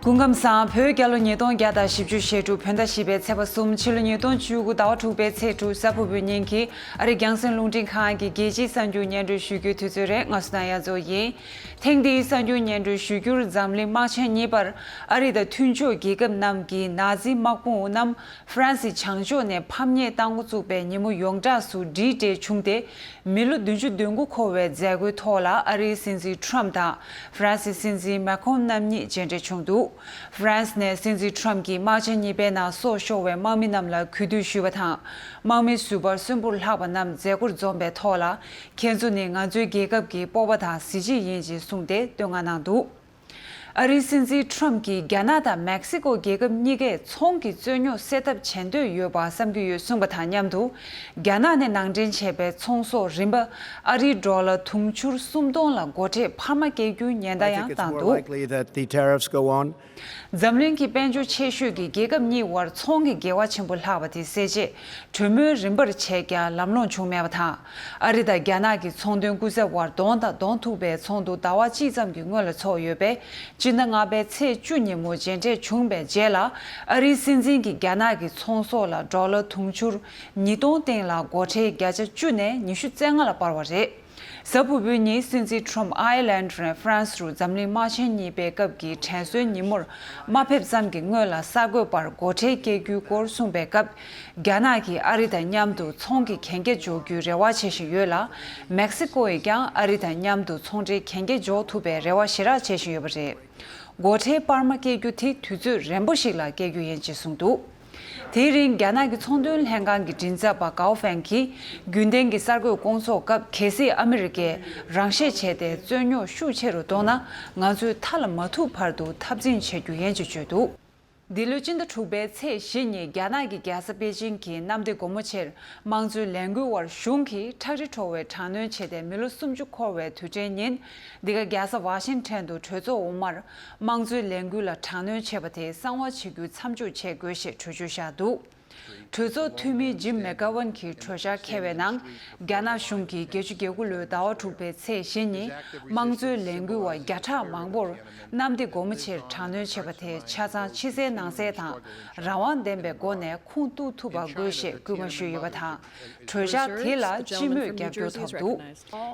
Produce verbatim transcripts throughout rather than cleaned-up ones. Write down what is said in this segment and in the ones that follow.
སྐུ་ཁམས་བཟང་། བོད་རྒྱལ་ལོ་ཉིས་སྟོང་བརྒྱ་དང་བཞི་བཅུ་ཞེ་དྲུག་བོད་ཟླ་བཞི་པའི་ཚེས་པ་གསུམ། ཕྱི་ལོ་ཉིས་སྟོང་བཅུ་དགུ་ཟླ་བ་དྲུག་པའི་ཚེས་དྲུག་གཟའ་ཕུར་བུའི་ཉིན་གྱི་ཨ་རིའི་རྒྱང་སྲིང་རླུང་འཕྲིན་ཁང་གི་རྒྱལ་སྤྱིའི་གསར་འགྱུར་སྙན་སྒྲོན་ཞུ་རྒྱུའི་དུས་ཚོད་རེད། ང་སུ་ན་ཡ་མཚོ་ཡིན། ཐེངས་འདིའི་གསར་འགྱུར་སྙན་སྒྲོན་ཞུ་རྒྱུར་འཛམ་གླིང་དམག་ཆེན་གཉིས་པར་ཨ་རི་དང་མཐུན་ཕྱོགས་རྒྱལ་ཁབ་རྣམས་ཀྱི་ནཱ་ཛི་དམག་དཔུང་རྣམས་ཧྥ་རན་སིའི་བྱང་ཕྱོགས་ནས་ཕམ་ཉེས་བཏང་འགོ་བཙུགས་པའི་ཉིན་མོ་ཡོངས་གྲགས་སུ་འདྲིས་འགྲིལ་བྱུང་སྟེ། མི་ལོ་བདུན་ཅུ་དོན་དགུ་འཁོར་བའི་མཛད་སྒོའི་ཐོག་ལ་ཨ་རིའི་སྲིད་འཛིན་ཁྲོམ་དང་ཧྥ་རན་སིའི་སྲིད་འཛིན་མེ་ཁོང་རྣམ་གཉིས་མཇལ་འཕྲད་བྱུང་འདུག་ཧྥ་རན་སི་ནས་སྲིད་འཛིན་ཁྲོམ་གྱིས་དམག་ཆེན་གཉིས་པའི་ནང་སྲོག་ཤོར་བའི་དམག་མི་རྣམས་ལ་གུས་འདུད་ཞུས་པ་དང་། དམག་མི་ཟུར་པ་གསོན་པོར་ལྷག་པ་རྣམས་མཛད་སྒོར་འཛོམས་པའི་ཐོག་ལ། ཁྱེད་ཚོ་ནི་ང་ཚོའི་རྒྱལ་ཁབ་ཀྱི་སྤོབས་པ་དང་གཟི་བརྗིད་ཡིན་ཞེས་གསུངས་ཏེ་བསྟོད་བསྔགས་གནང་འདུག་ཨ་རིའི་སྲིད་འཛིན་ཁྲོམ་གྱིས་རྒྱ་ནག་དང་མེག་སི་ཀོ་རྒྱལ་ཁབ་གཉིས་ཀས་ཚོང་གི་རྩོད་རྙོག་སེལ་ཐབས་བྱེད་འདོད་ཡོད་པ་བསམ་གྱི་ཡོད་གསུངས་པ་དང་མཉམ་དུ། རྒྱ་ནག་ནས་ནང་འདྲེན་བྱས་པའི་ཚོང་ཟོག་རིམ་པ་ཨ་རིའི་ཌོ་ལར་དུང་ཕྱུར་སུམ་སྟོང་ལ་སྒོ་ཁྲལ་འཕར་མ་བཀལ་རྒྱུའི་ཉེན་བརྡ་ཡང་བཏང་འདུག་འཛམ་གླིང་གི་དཔལ་འབྱོར་ཆེ་ཤོས་ཀྱི་རྒྱལ་ཁབ་གཉིས་བར་ཚོང་གི་འགལ་བ་ཆེན་པོ་ལྷག་པ་དེ་སེལ་ཆེད་གྲོས་མོལ་རིམ་པར་བྱས་ཀྱང་ལམ་ལྷོང་བྱུང་མེད་པ་དང་། ཨ་རི་དང་རྒྱ་ནག་གི་ཚོང་དོན་སྐུ་ཚབ་བར་གདོང་དང་གདོང་ཐུག་པའི་ཚོགས་འདུ་ཟླ་བ་གཅིག་ཙམ་གྱི་སྔོན་ལ་ཚོགས་ཡོད་པས། སྤྱི་ཟླ་ལྔ་པའི་ཚེས་བཅུ་ཉིན་མོ་མཇལ་འཕྲད་བྱུང་བའི་རྗེས་ལ། ཨ་རིའི་སྲིད་འཛིན་གྱིས་རྒྱ་ནག་གི་ཚོང་ཟོག་ལ་ཌོ་ལར་དུང་ཕྱུར་ཉིས་སྟོང་སྟེང་ལ་སྒོ་ཁྲལ་བརྒྱ་ཆ་བཅུ་ནས་ཉི་ཤུ་རྩ་ལྔ་ལ་སྤར་བ་རེད། གཟའ་ཕུར་བུའི་ཉིན་སྲིད་འཛིན་ཁྲོམ་ཨའི་ལན་ནས་ཧྥ་རན་སི་རུ་འཛམ་གླིང་དམག་ཆེན་གཉིས་པའི་སྐབས་ཀྱི་དྲན་གསོའི་ཉིན་མོར་མ་ཕེབས་ཙམ་གྱི་སྔོན་ལ་གསར་འགོད་པར་སྒོ་ཁྲལ་བཀལ་རྒྱུའི་སྐོར་གསུངས་པའི་སྐབས། རྒྱ་ནག་གིས་ཨ་རི་དང་མཉམ་དུ་ཚོང་གི་གན་རྒྱ་འཇོག་རྒྱུའི་རེ་བ་བྱེད་བཞིན་ཡོད་ལ། མེག་སི་ཀོ་ཡིས་ཀྱང་ཨ་རི་དང་མཉམ་དུ་ཚོང་འབྲེལ་གན་རྒྱ་འཇོག་ཐུབ་པའི་རེ་བ་ཞེ་དྲག་བྱེད་བཞིན་ཡོད་པ་རེད། སྒོ་ཁྲལ་སྤར་མ་བཀལ་རྒྱུ་དེ་དུས་ཚོད་རན་པོ་ཞིག་ལ་བཀལ་རྒྱུ་ཡིན་ཅེས་གསུངས་འདུག་དེའི་རིང་རྒྱ་ནག་གི་ཚོང་དོན་ལྷན་ཁང་གི་མགྲིན་ཚབ་པ་ཀའོ་ཧྥེང་གིས་རྒྱུན་ལྡན་གྱི་གསར་འགོད་སྐོང་ཚོགས་སྐབས། གལ་སྲིད་ཨ་མི་རི་ཀས་རང་ཤེད་བྱས་ཏེ་རྩོད་རྙོག་ཤུགས་ཆེ་རུ་གཏོང་ན། ང་ཚོས་མཐའ་ལ་མ་ཐུག་བར་དུ་འཐབ་འཛིང་བྱེད་རྒྱུ་ཡིན་ཅེས་བརྗོད་འདུག་འདི་ལོའི་སྤྱི་ཟླ་དྲུག་པའི་ཚེས་བཞི་ཉིན་རྒྱ་ནག་གི་རྒྱལ་ས་པེ་ཅིང་གི་གནམ་བདེ་སྒོ་མོ་ཆེར་དམངས་གཙོའི་ལས་འགུལ་བར་གཞུང་གིས་ཁྲག་དྲི་བྲོ་བའི་དྲག་གནོན་བྱས་ཏེ་མི་ལོ་སུམ་ཅུ་འཁོར་བའི་དུས་དྲན་ཉིན། འདི་ག་རྒྱལ་ས་ཝ་ཤིང་ཊོན་དུ་གྲོས་ཚོགས་འོག་མར་དམངས་གཙོའི་ལས་འགུལ་ལ་དྲག་གནོན་བྱས་པ་དེ་གསང་བ་བྱེད་རྒྱུའི་མཚམས་འཇོག་བྱེད་དགོས་ཞེས་གྲོས་ཆོད་བཞག་འདུག་གྲོས་ཚོགས་འཐུས་མི་ཇིམ་མེ་ཀ་ཝན་གྱིས་གྲོས་འཆར་འཁྱེར་བའི་ནང་། རྒྱ་ནག་གཞུང་གིས་བརྒྱད་ཅུ་གྱ་དགུ་ལོའི་ཟླ་བ་དྲུག་པའི་ཚེས་བཞི་ཉིན་དམངས་གཙོའི་ལས་འགུལ་བ་བརྒྱ་ཕྲག་མང་པོར་གནམ་བདེ་སྒོ་མོ་ཆེར་དྲག་གནོན་བྱས་པ་དེ་ཆ་ཚང་ཕྱི་གསལ་ནང་གསལ་དང་རང་དབང་ལྡན་པའི་སྒོ་ནས་ཁུངས་གཏུག་ཐུབ་པ་དགོས་ཞེས་སྐུལ་མ་ཞུས་ཡོད་པ་དང་། གྲོས་འཆར་དེ་ལ་སྤྱི་མོས་རྒྱབ་སྐྱོར་ཐོབ་འདུག་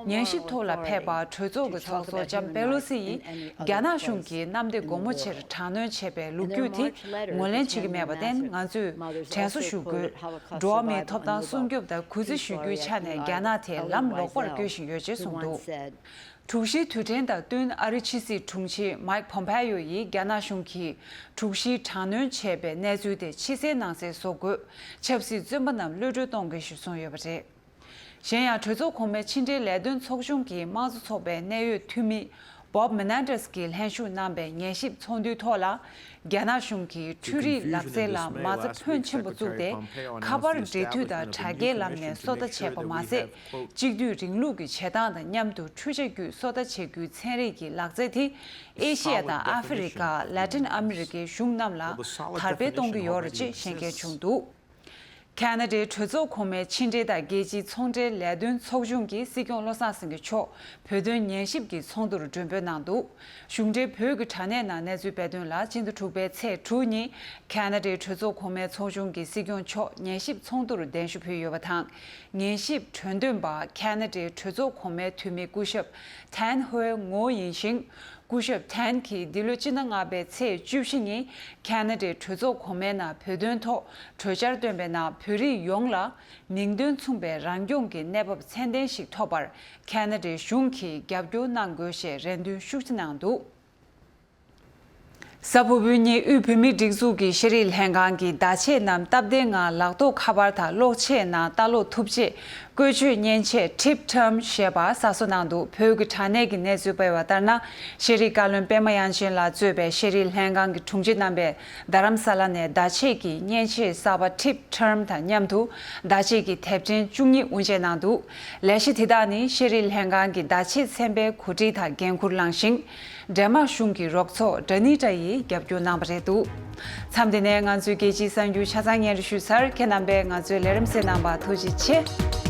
ཉན་ཞིབ་ཐོག་ལ་ཕེབས་པ་གྲོས་ཚོགས་ཀྱི་ཚོགས་གཙོ་ལྕམ་པེ་ལོ་སི་ཡིས་རྒྱ་ནག་གཞུང་གིས་གནམ་བདེ་སྒོ་མོ་ཆེར་དྲག་གནོན་བྱས་པའི་ལོ་རྒྱུས་དེ་ངོས་ལེན་བྱེད་ཀྱི་མེད་པར་བརྟེན་ང་ཚོས་དྲན་གསོ་ཞུ་དགོས། འགྲོ་བ་མིའི་ཐོབ་ཐང་སྲུང་སྐྱོབ་དང་གུས་བརྩི་ཞུ་རྒྱུའི་ཆ་ནས་རྒྱ་ནག་དེ་ལམ་ལོག་པར་བཀོལ་བཞིན་ཡོད་ཅེས་གསུངས་འདུག་དྲུག་བཞིའི་དུས་དྲན་དང་བསྟུན་ཨ་རིའི་ཕྱི་སྲིད་དྲུང་ཆེ་མའིག་ཕོམ་ཕེ་ཡོ་ཡིས་རྒྱ་ནག་གཞུང་གིས་དྲུག་བཞིའི་དྲག་གནོན་བྱས་པའི་གནས་ཚུལ་དེ་ཕྱི་གསལ་ནང་གསལ་བཟོ་དགོས། ཆབ་སྲིད་བཙོན་པ་རྣམས་གློད་གྲོལ་གཏོང་དགོས་ཞེས་གསུངས་ཡོད་པ་རེད། གཞན་ཡང་གྲོས་ཚོགས་གོང་མའི་ཕྱི་འབྲེལ་ལས་དོན་ཚོགས་ཆུང་གི་དམངས་གཙོ་ཚོགས་པའི་གནད་ཡོད་འཐུས་མི་Bob Menendez གྱིས་ལྷན་ཞུགས་གནང་པའི་ཉན་ཞིབ་ཚོགས་འདུའི་ཐོག་ལ། རྒྱ་ནག་གཞུང་གིས་འཕྲུལ་རིག་ལག་རྩལ་ལ་མ་རྩ་ཕོན་ཆེན་པོ་བཙུགས་ཏེ། ཁ་པར་འབྲེལ་མཐུད་དང་དྲ་རྒྱའི་ལམ་ནས་སོ་ལྟ་བྱས་པ་མ་ཟད། གཅིག་སྡུད་རིང་ལུགས་ཀྱི་བྱེད་སྟངས་དང་མཉམ་དུ་འཕྲུལ་ཆས་བརྒྱུད་སོ་ལྟ་བྱེད་རྒྱུའི་ཚན་རིག་གི་ལག་རྩལ་དེ་ཨེ་ཤི་ཡ་དང་ཨ་ཧྥེ་རི་ཀ། ལ་ཏིན་ཨ་མི་རི་ཀའི་གཞུང་རྣམས་ལ་དར་སྤེལ་གཏོང་གི་ཡོད་རེད་ཅེས་གསལ་སྟོན་བྱུང་འདུག་ཁ་ན་ཌའི་གྲོས་ཚོགས་གོང་མའི་ཕྱི་འབྲེལ་དང་རྒྱལ་སྤྱིའི་ཚོང་འབྲེལ་ལས་དོན་ཚོགས་ཆུང་གི་སྲིད་སྐྱོང་བློ་བཟང་སེང་གེ་མཆོག་བོད་དོན་ཉན་ཞིབ་ཀྱི་ཚོགས་འདུར་མགྲོན་འབོད་གནང་འདུག་གཞུང་འབྲེལ་བོད་ཀྱི་དྲ་གནས་ནང་གནས་ཚུལ་སྤེལ་དོན་ལ། སྤྱི་ཟླ་དྲུག་པའི་ཚེས་དྲུག་ཉིན་ཁ་ན་ཌའི་གྲོས་ཚོགས་གོང་མའི་ཚོགས་ཆུང་གི་སྲིད་སྐྱོང་མཆོག་ཉན་ཞིབ་ཚོགས་འདུར་གདན་ཞུ་ཕུལ་ཡོད་པ་དང་། ཉན་ཞིབ་གྲོས་འདོན་པ་ཁ་ན་ཌའི་གྲོས་ཚོགས་གོང་མའི་འཐུས་མི་སྐུ་ཞབས་ཐན་ཧོའེ་ངོ་ཡིན་ཞིང་། སྐུ་ཞབས་ཐན་གྱིས་འདི་ལོའི་སྤྱི་ཟླ་ལྔ་པའི་ཚེས་བཅུ་བཞི་ཉིན་ཁ་ན་ཌའི་གྲོས་ཚོགས་གོང་མའི་ནང་བོད་དོན་ཐོག་གྲོས་འཆར་བཏོན་པའི་ནང་། བོད་རིགས་ཡོངས་ལ་མིང་དོན་མཚུངས་པའི་རང་སྐྱོང་གི་གནས་བབ་ཚད་ལྡན་ཞིག་ཐོབ་པར་ཁ་ན་ཌའི་གཞུང་གིས་རྒྱབ་སྐྱོར་གནང་དགོས་ཞེས་རེ་འདུན་ཤུགས་ཆེ་གནང་འདུག་གཟའ་ཕུར་བུའི་ཉིན་དབུས་བོད་མིའི་སྒྲིག་འཛུགས་ཀྱི་ཤེས་རིག་ལྷན་ཁང་གིས་བརྡ་ཆད་རྣམས་སྟབས་བདེ་ངང་ལག་ཐོགས་ཁ་པར་དང་གློག་ཆས་ནང་ལྟ་ཀློག་ཐུབ་ཆེད། བཀོལ་སྤྱོད་མཉེན་ཆས་Trip Term ཞེས་པ་གསར་བཟོ་གནང་འདུག་བོད་ཀྱི་དྲ་གནས་ཀྱི་གནས་ཚུལ་སྤེལ་བ་ལྟར་ན། ཤེས་རིག་བཀའ་བློན་པད་མ་དབྱངས་ཅན་ལགས་གཙོས་པའི་ཤེས་རིག་ལྷན་ཁང་གི་དྲུང་ཆེ་རྣམ་པས་རྡ་རམ་ས་ལ་ནས་བརྡ་ཆད་ཀྱི་མཉེན་ཆས་གསར་པ་Trip Term དང་མཉམ་དུ་བརྡ་ཆད་ཀྱི་དེབ་ཕྲེང་བཅུ་གཉིས་དབུ་འབྱེད་གནང་འདུག་ལས་གཞི་དེ་དག་ནི་ཤེས་རིག་ལྷན་ཁང་གི་བརྡ་ཆད་ཚན་པས་གོ་སྒྲིག་དང་འགན་འཁུར་བླངས་ཤིང་། ཌེན་མཱག་གཞུང་གི་རོགས་ཚོགས་Dranita ཡིས་རྒྱབ་སྐྱོར་གནང་བ་རེད་འདུག་མཚམས་འདི་ནས་ང་ཚོའི་རྒྱལ་སྤྱིའི་གསར་འགྱུར་ཆ་ཚང་སྙན་སྒྲོན་ཞུས་ཚར། ཁྱེད་རྣམ་པས་ང་ཚོའི་ལས་རིམ་གསན་གནང་བར་ཐུགས་རྗེ་ཆེ།